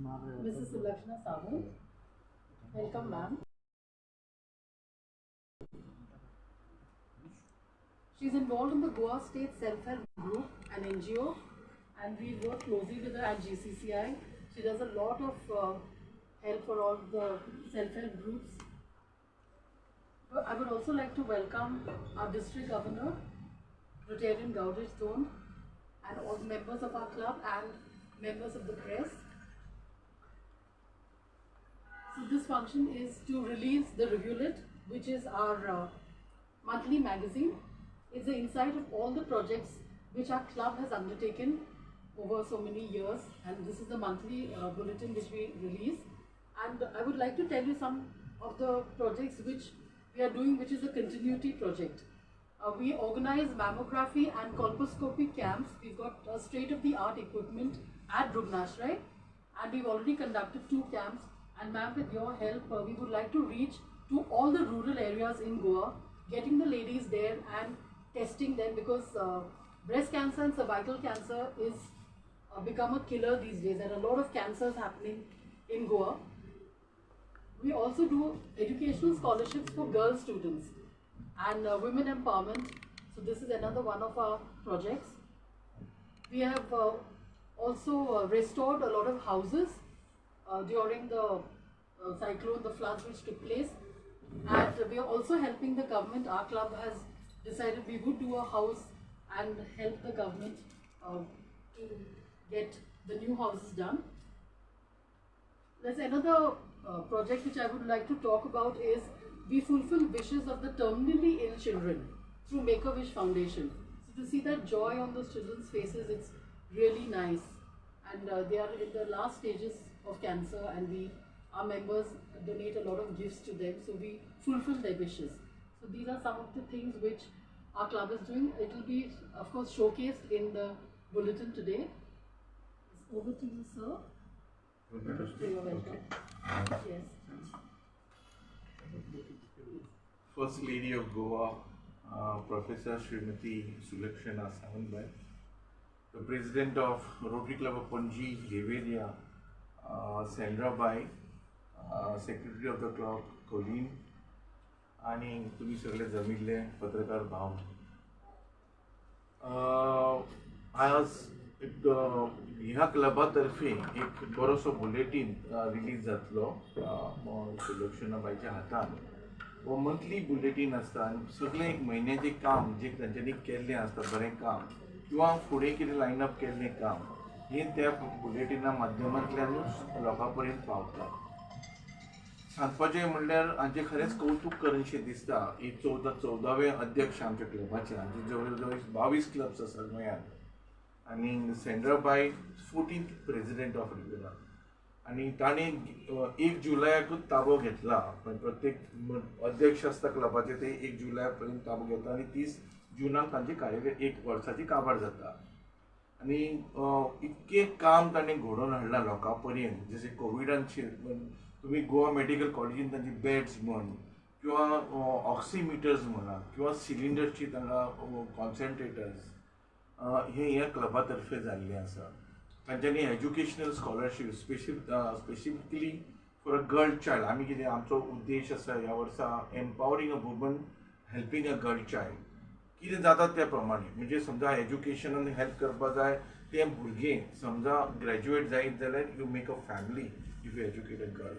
Mrs. Sulakshana Sawant. Welcome, ma'am. She's involved in the Goa State Self-Help Group, an NGO, and we work closely with her at GCCI. She does a lot of help for all the self-help groups. I would also like to welcome our district governor, Rotarian Gaurish Dhond, and all the members of our club and members of the press. So this function is to release the Rivulet, which is our monthly magazine. It's the insight of all the projects which our club has undertaken over so many years, and this is the monthly bulletin which we release. And I would like to tell you some of the projects which we are doing, which is a continuity project. We organize mammography and colposcopy camps. We've got state-of-the-art equipment at Ruknashray, and we've already conducted 2 camps. And ma'am, with your help, we would like to reach to all the rural areas in Goa, getting the ladies there and testing them, because breast cancer and cervical cancer is become a killer these days. There are a lot of cancers happening in Goa. We also do educational scholarships for girl students and women empowerment. So this is another one of our projects. We have also restored a lot of houses during the cyclone, the floods which took place. And we are also helping the government. Our club has decided we would do a house and help the government to get the new houses done. There's another project which I would like to talk about is we fulfill wishes of the terminally ill children through Make-A-Wish Foundation. So to see that joy on those children's faces, it's really nice. And they are in the last stages of cancer, and our members donate a lot of gifts to them, so we fulfill their wishes. So these are some of the things which our club is doing. It will be, of course, showcased in the bulletin today. It's over to you, sir. So you're welcome. Okay. Yes. First Lady of Goa, Professor Srimati Sulakshana Sawant, the President of Rotary Club of Panaji, Riviera, Sandra Bai, Secretary of the Club, Colleen, आनी तुमी सगळे जमिल्ले पत्रकार भाव. आज एक ह्या क्लबा तर्फे एक बरोसो बुलेटीन रिलीज जातलो सुलक्षणा बाईच्या हातान. हो मंथली बुलेटीन आसता आनी सगळें एक म्हयन्याचें काम जें तांच्यांनी केल्लें आसता, बरें काम किंवा फुडें कितें लायन अप केल्लें काम, हें त्या बुलेटिना माध्यमांतल्यानूच लोकां पर्यंत पावता. सांगपाचें म्हणल्यार हांचें खरेंच कौतूक करनशें दिसता. एक 14वे अध्यक्ष आमच्या क्लबाचे, हांचे जवळ जवळ 22 क्लब्स आसात गोंयांत, आनी Sandra Bai 14th president of Riviera. आनी ताणें 1 जुलयाकूच ताबो घेतला. प्रत्येक अध्यक्ष आसता क्लबाचे ते 1 जुलया पर्यंत ताबो घेता आनी 30 जुनाक तांची कार्य एक वर्साची काबार जाता. आनी इतकें काम ताणें घडोवन हाडलां लोकां पर्यंत, जशें कोविडान तुमी गोवा मेडिकल कॉलेजीन तांची बेड्स म्हण किंवा ऑक्सिमिटर्स म्हणा किंवा सिलिंडरची तांकां कॉन्सन्ट्रेटर्स, हे ह्या क्लबा तर्फे जाल्लें आसा. तांच्यांनी educational scholarship specifically for a girl child. आमी कितें आमचो उद्देश आसा ह्या वर्सा empowering a woman, helping a girl child. कितें जाता त्या प्रमाणे, म्हणजे समजा एज्युकेशनान हेल्प करपा जाय, तें भुरगें समजा ग्रॅज्युएट जायत जाल्यार you make a family if you educate a girl.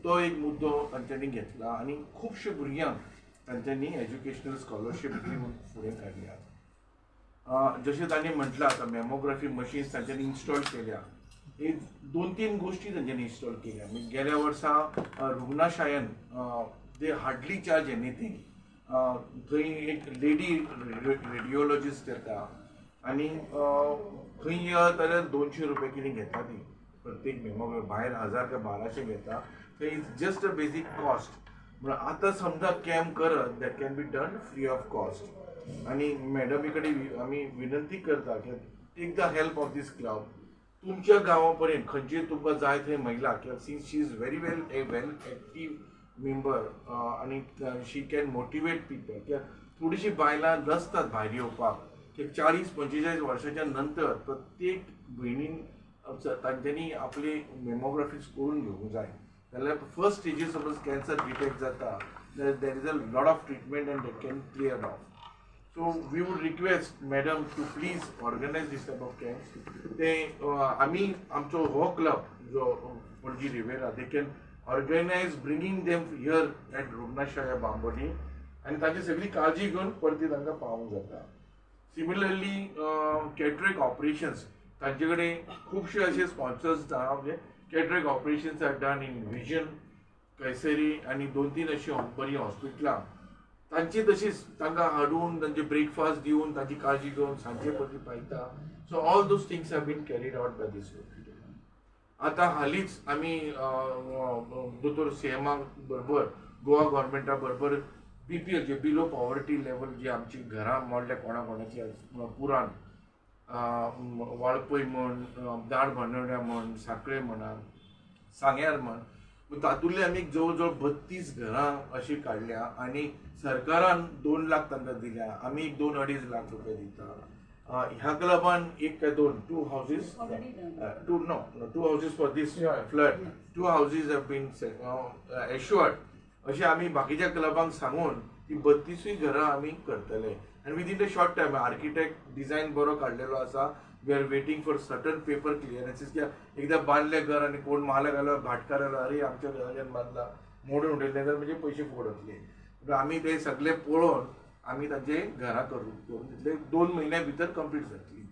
तो एक मुद्दो तांच्यांनी घेतला आनी खुबशे भुरग्यांक तांच्यांनी एज्युकेशनल स्कॉलरशीप दिवन फुडें काडल्या. जशें तांणी म्हटलां आतां मॅमोग्राफी मशीन्स तांच्यांनी इन्स्टॉल केल्या. हे 2-3 गोश्टी तांच्यांनी इन्स्टॉल केल्या. गेल्या वर्सा रुग्णाशायन they hardly charge anything. थंय एक लेडी रेडियोलॉजिस्ट येता आनी थंय येत जाल्यार 200 रुपया कितें घेता ती प्रत्येक मॅमोग्राफी, भायर 1000 काय 1200 घेता. थंय it's just a basic cost. म्हणून आतां समजा कॅम्प करत that can be done free of cost. आनी मॅडमी कडेन आमी विनंती करता की take the help of this club. तुमच्या गांवा पर्यंत खंयचे तुमकां जाय थंय महिला, कित्याक since she is very well a well active member आनी शी can motivate people. कित्याक थोडीशीं बायलां लजतात भायर येवपाक, की 40-45 वर्साच्या नंतर प्रत्येक भयणीन तांच्यांनी आपली मेमोग्राफीज करून घेवंक जाय. जाल्यार फर्स्ट स्टेजीर समज कॅन्सर डिटेक्ट जाता जाल्यार there is a lot of treatment and that can clear off. So we would request madam to please organize this type of camps. ते आमी आमचो हो क्लब जो Panaji Riviera, they can organize bringing them here at Rugnakshala Bambolim आनी ताची सगळी काळजी घेवन परती तांकां पावोवंक जाता. सिमिलरली कॅटरेक्ट ऑपरेशन्स तांचे कडेन खुबशे अशे स्पॉन्सर्स आहा, म्हणजे cataract operations are done in Vision, Kayseri आनी दोन तीन अशीं बरीं हॉस्पिटलां तांची, तशीच तांकां हाडून तांचे ब्रेकफास्ट दिवन तांची काळजी घेवन सांजे परती पायता. So all those things have been carried out by this. आतां हालींच आमी दोतोर सीएमा बरोबर, गोवा गव्हर्मेंटा बरोबर बीपीएल जे बिलो पॉवर्टी लेवल जी आमची घरां मोडल्या कोणा कोणाची पुरान, वाळपय म्हण, धारबांदोड्या म्हण, साखळे म्हणा, सांग्यार म्हण, तातूंतली आमी जवळ जवळ 32 घरां अशीं काडल्या आनी सरकारान 2 लाख तांकां दिल्या, आमी एक 2-2.5 लाख रुपया दिता. ह्या क्लबान एक काय दोन, two houses, two, no, two houses for this flood, two houses have been assured. अशें आमी बाकीच्या क्लबांक सांगून ती 32ूय घरां आमी करतले आनी within the short time. Architect design बरो काडलेलो आसा. We are waiting for certain paper clearances, कित्याक एकदां बांदलें घर आनी कोण मालक आलो, भाटकार आलो, अरे आमच्या घराच्यान बांदला, मोडून उडयलें जाल्यार म्हणजे पयशे फुकट वतले. म्हणून आमी ते सगळे पळोवन आमी तांचे घरां करून करून दितले, 2 म्हयन्या भितर कंप्लीट जातली.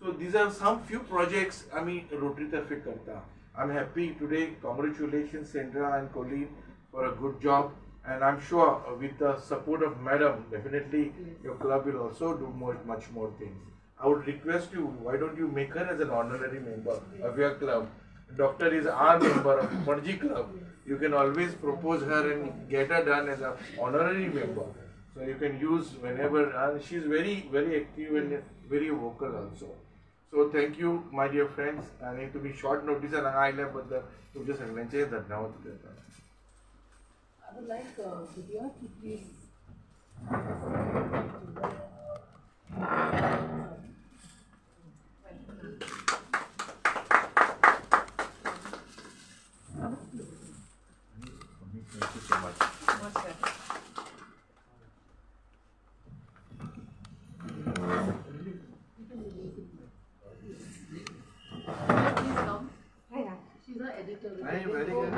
So these are some few projects आमी रोटरी तर्फे करता. I am happy today. Congratulation Sandra and Colin for a good job, and I'm sure with the support of madam, definitely your club will also do more, much more things. I would request you, why don't you make her as an honorary member of your club? Doctor is our member of Panaji club. You can always propose her and get her done as an honorary member. So you can use whenever, and she's very, very active and very vocal also. So thank you, my dear friends, आणि तुम्ही short नोटीसान हांगा आयल्या बद्दल तुमचे सगळ्यांचे धन्यवाद करता. I would like Vidya to please. Thank you so much. Please come. She's our editor. Hi, very good.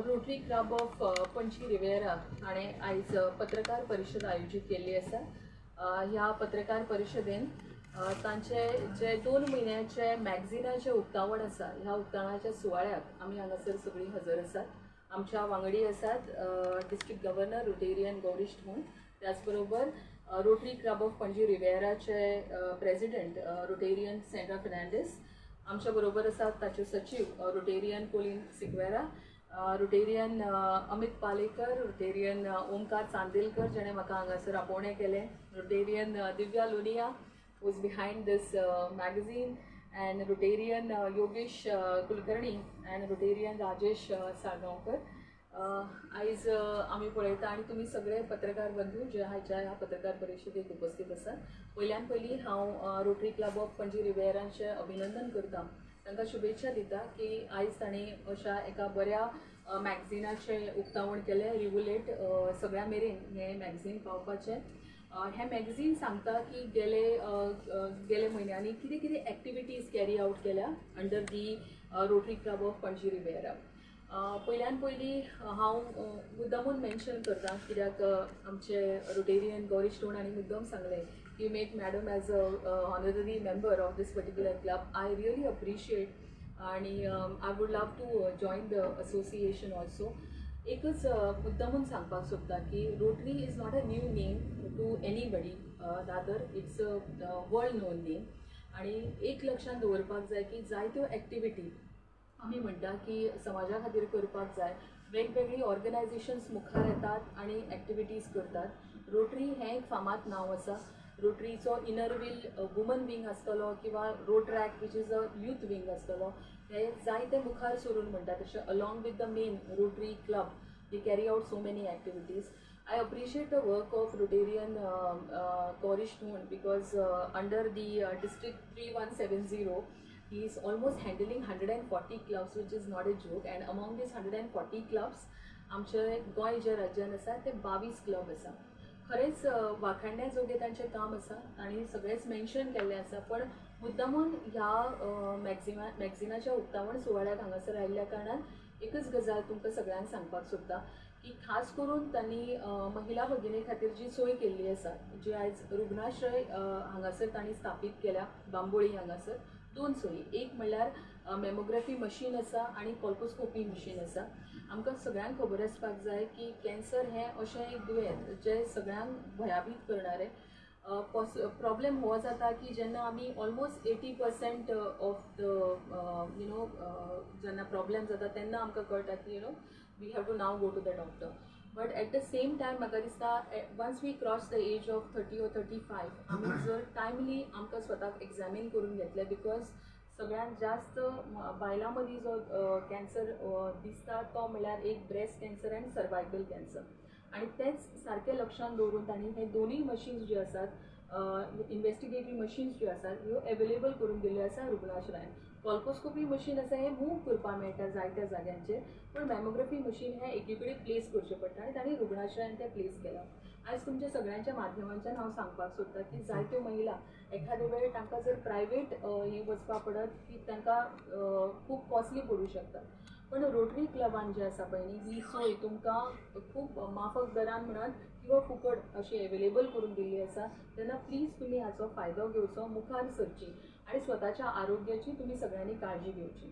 Rotary Club of Panaji Riviera हाणें आयज पत्रकार परिशद आयोजीत केल्ली आसा. ह्या पत्रकार परिशदेन तांचे जे 2 म्हयन्याचे मॅगझिनाचें उक्तावण आसा, ह्या उक्तावणाच्या सुवाळ्याक आमी हांगासर सगळीं हजर आसात. आमच्या वांगडी आसात डिस्ट्रिक्ट गव्हर्नर रोटेरियन गौरीश म्हूण, त्याच बरोबर रोटरी क्लब ऑफ पणजी रिवेराचे प्रेसिडेंट रोटेरियन सेंड्रा फर्नांडीस, आमच्या बरोबर आसात ताचे सचीव Rotarian Colin Sequeira, Rotarian Amit Palekar, Rotarian Omkar Chandelkar जेणे म्हाका हांगासर आपोवणें केलें, Rotarian Divya Lunia who is behind this magazine, and Rotarian Yogesh Kulkarni and Rotarian Rajesh Salgaonkar. आयज आमी पळयता आनी तुमी सगळे पत्रकार बंधू जे आयच्या ह्या पत्रकार परिशदेक उपस्थित आसात, पयल्यान पयलीं हांव रोटरी क्लब ऑफ पणजी रिवेरांचें अभिनंदन करता, तांकां शुभेच्छा दिता की आयज तांणी अशा एका बऱ्या मॅगझिनाचें उक्तावण केलें. रिव्युलेट सगळ्यां मेरेन हें मॅगझीन पावपाचें. हें मॅगझीन सांगता की गेले गेले म्हयन्यांनी कितें कितें एक्टिविटीज कॅरी आवट केल्या under the Rotary Club of Panaji Riviera. पयल्यान पयलीं हांव मुद्दामून मेन्शन करता कित्याक आमचे रोटेरियन गौरीश टोण हांणी मुद्दम सांगलें की make madam as a honorary member of this particular club. I really appreciate आनी I would love to join the association also. एकच मुद्दामून सांगपाक सोदता की Rotary is not a new name to anybody, rather it's a world known name. आनी एक लक्षांत दवरपाक जाय की जायत्यो एक्टिविटी आमी म्हणटा की समाजा खातीर करपाक जाय, वेगवेगळीं ऑर्गनायझेशन्स मुखार येतात आनी एक्टिविटीज करतात. रोटरी हें एक फामाद नांव आसा. रोटरीचो इनर व्हील वुमन विंग आसतलो किंवा Rotaract which is a youth wing आसतलो, हे जायते मुखार सरून म्हणटा तशें along with the main Rotary club they carry out so many activities. I appreciate the work of Rotarian Gaurish Dhond because under the district 3170 he is almost handling 140 clubs, which is not a joke. And among these 140 clubs, आमचे गोंय जे राज्यान आसा ते 22 club आसा. खरेंच वाखाणण्या जोगे तांचें काम आसा आनी सगळेंच मेन्शन केल्लें आसा. पण मुद्दामून ह्या मॅगझिनाच्या उक्तावण सुवाळ्याक हांगासर आयिल्ल्या कारणान एकच गजाल तुमकां सगळ्यांक सांगपाक सोदता की खास करून तांणी महिला भगिनी खातीर जी सोय केल्ली आसा, जी आयज रुग्णाश्रय हांगासर तांणी स्थापीत केल्या बांबोळी हांगासर दोन सोयी, एक म्हणल्यार मेमोग्राफी मशीन आसा आनी कॉल्पोस्कोपी मशीन आसा. आमकां सगळ्यांक खबर आसपाक जाय की कॅन्सर हें अशें एक दुयेंत जें सगळ्यांक भयाभीत करणारें. प्रॉब्लेम हो जाता की जेन्ना आमी almost 80% of the जेन्ना प्रॉब्लेम जाता तेन्ना आमकां कळटा की we have to now go to the doctor. But at the same time म्हाका दिसता once we cross the age of 30 or 35 आमी जर टायमली आमकां स्वताक एग्जामीन करून घेतलें, because सगळ्यांत जास्त बायलां मदीं जो कॅन्सर दिसता तो म्हणल्यार एक breast cancer and cervical cancer. आनी तेंच सारकें लक्षांत दवरून तांणी हे दोनूय मशीन्स ज्यो आसात, इन्वेस्टिगेटरी मशीन्स ज्यो आसात, ह्यो एवेलेबल करून दिल्ल्यो आसा रुग्णाश्रयान. कॉल्पोस्कोपी मशीन आसा हें मूव करपाक मेळटा जायत्या जाग्यांचेर, पूण मॅमोग्राफी मशीन हें एकी कडेन प्लेस करचें पडटा आनी तांणी रुग्णाश्रयान तें प्लेस केलां. आयज तुमच्या सगळ्यांच्या माध्यमांच्यान हांव सांगपाक सोदतां की जायत्यो महिला एखादे वेळ तांकां जर प्रायवेट हें वचपाक पडत की तांकां खूब कॉस्टली पडूं शकता, पण रोटरी क्लबान जे आसा पळय न्ही ही सोय तुमकां खूब माफक दरान म्हणत किंवा फुकट अशी एवेलेबल करून दिल्ली आसा. तेन्ना प्लीज तुमी हाचो फायदो घेवचो, मुखार सरची आनी स्वताच्या आरोग्याची तुमी सगळ्यांनी काळजी घेवची.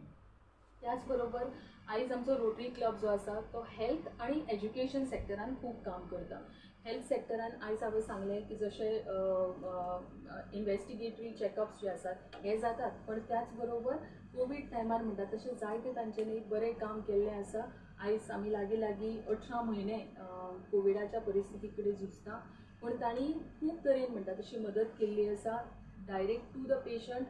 त्याच बरोबर आयज आमचो रोटरी क्लब जो आसा तो हेल्थ आनी एज्युकेशन सेक्टरान खूब काम करता. हेल्थ सेक्टरान आयज हांवें सांगलें की जशें इन्वेस्टिगेटरी चॅकअप्स जे आसात हे जातात, पण त्याच बरोबर कोवीड टायमार म्हणटा तशें जायते तांच्यांनी बरें काम केल्लें आसा. आयज आमी लागीं लागीं 18 म्हयने कोविडाच्या परिस्थिती कडेन झुजता, पूण तांणी खूब तरेन म्हणटा तशी मदत केल्ली आसा, direct to the patient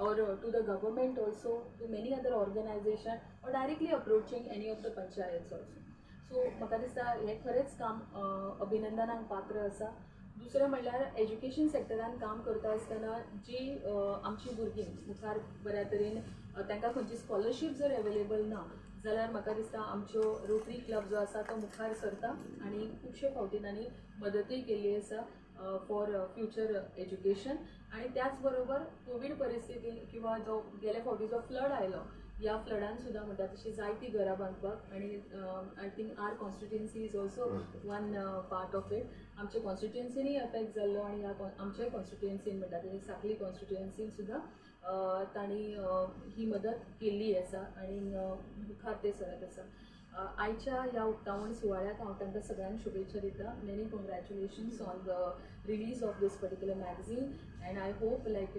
or to the government also, to many other organization or directly approaching any of the panchayats also. So म्हाका दिसता हें खरेंच काम अभिनंदनाक पात्र आसा. दुसरें म्हणल्यार एज्युकेशन सेक्टरान काम करता आसतना जी आमची भुरगीं मुखार बऱ्या तरेन तांकां खंयची स्कॉलरशीप जर एवेलेबल ना जाल्यार म्हाका दिसता आमच्यो रोटरी क्लब जो आसा तो मुखार सरता आनी खुबशे फावटी तांणी मदतूय केल्ली आसा फॉर फ्युचर एज्युकेशन. आनी त्याच बरोबर कोवीड परिस्थितीन किंवा जो गेल्या फावटी जो फ्लड आयलो, ह्या फ्लडान सुद्दां म्हणटा तशी जायतीं घरां बांदपाक आनी I think our constituency is also one part of it. आमच्या कॉन्स्टिट्युएन्सीनूय एफेक्ट जाल्लो आनी ह्या आमच्याय कॉन्स्टिट्युएन्सीन म्हणटा तशी साखळी कॉन्स्टिट्युएन्सीन सुद्दां तांणी ही मदत केल्ली आसा आनी मुखार ते सरत आसा. आयच्या ह्या उक्तावण सुवाळ्याक हांव तांकां सगळ्यांक शुभेच्छा दिता. Many congratulations on the release of this particular magazine and I hope like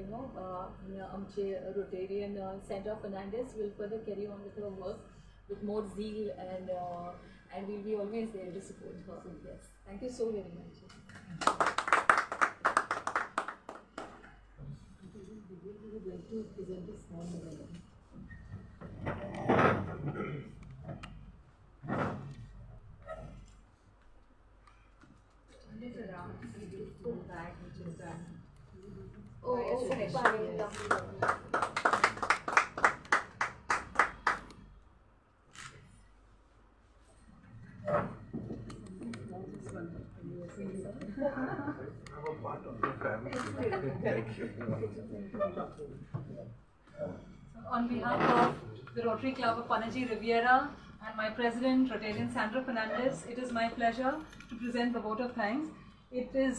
आमचे Rotarian Sandra Fernandes will further carry on with her work with more zeal and we'll be always there to support her. Yes, thank you so very much. We would like to present a small memento. Turn it around, it's a beautiful bag which is done. Oh, by a oh, special fine, yes. Lovely, lovely. I'm a part of the family. Thank you. So on behalf of the Rotary Club of Panaji Riviera and my president, Rotarian Sandra Fernandez, it is my pleasure to present the vote of thanks. It is